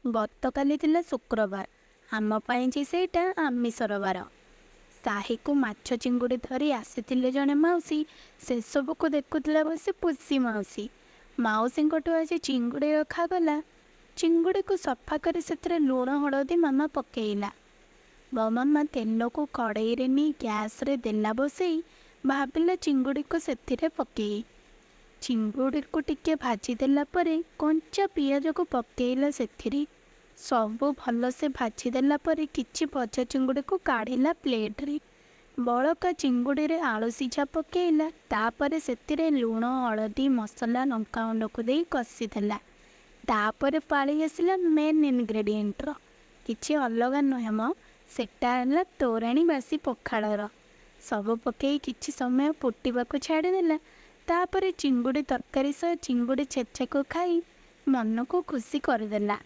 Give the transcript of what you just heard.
ଗତକାଲି ଥିଲା ଶୁକ୍ରବାର। ଆମ ପାଇଁ ଯେ ସେଇଟା ଆମିଷର ବାର। ସାହିକୁ ମାଛ ଚିଙ୍ଗୁଡ଼ି ଧରି ଆସିଥିଲେ ଜଣେ ମାଉସୀ। ସେସବୁକୁ ଦେଖୁଥିଲା ବସି ପୁଷି ମାଉସୀ। ମାଉସୀଙ୍କଠୁ ଆଜି ଚିଙ୍ଗୁଡ଼ି ରଖାଗଲା। ଚିଙ୍ଗୁଡ଼ିକୁ ସଫା କରି ସେଥିରେ ଲୁଣ ହଳଦୀ ମାମା ପକେଇଲା। ମୋ ମାମା ତେଲକୁ କଡ଼େଇରେ ନେଇ ଗ୍ୟାସରେ ଦେଲା ବସେଇ, ଭାବିଲା ଚିଙ୍ଗୁଡ଼ିକୁ ସେଥିରେ ପକେଇ। ଚିଙ୍ଗୁଡ଼ିକୁ ଟିକେ ଭାଜିଦେଲା ପରେ କଞ୍ଚା ପିଆଜକୁ ପକେଇଲା ସେଥିରେ। ସବୁ ଭଲସେ ଭାଜିଦେଲା ପରେ କିଛି ଭଜା ଚିଙ୍ଗୁଡ଼ିକୁ କାଢ଼ିଲା ପ୍ଲେଟରେ। ବଳକା ଚିଙ୍ଗୁଡ଼ିରେ ଆଳୁ ସିଝା ପକେଇଲା। ତାପରେ ସେଥିରେ ଲୁଣ, ହଳଦୀ, ମସଲା, ଲଙ୍କାଗୁଣ୍ଡକୁ ଦେଇ କଷିଦେଲା। ତାପରେ ପାଳି ଆସିଲା ମେନ୍ ଇନଗ୍ରେଡ଼ିଏଣ୍ଟର। କିଛି ଅଲଗା ନୁହେଁ ମ, ସେଟା ହେଲା ତୋରାଣୀ ବାସି ପଖାଳର। ସବୁ ପକେଇ କିଛି ସମୟ ଫୁଟିବାକୁ ଛାଡ଼ିଦେଲା। ତାପରେ ଚିଙ୍ଗୁଡ଼ି ତରକାରୀ ସହ ଚିଙ୍ଗୁଡ଼ି ଛେଚାକୁ ଖାଇ ମନକୁ ଖୁସି କରିଦେଲା।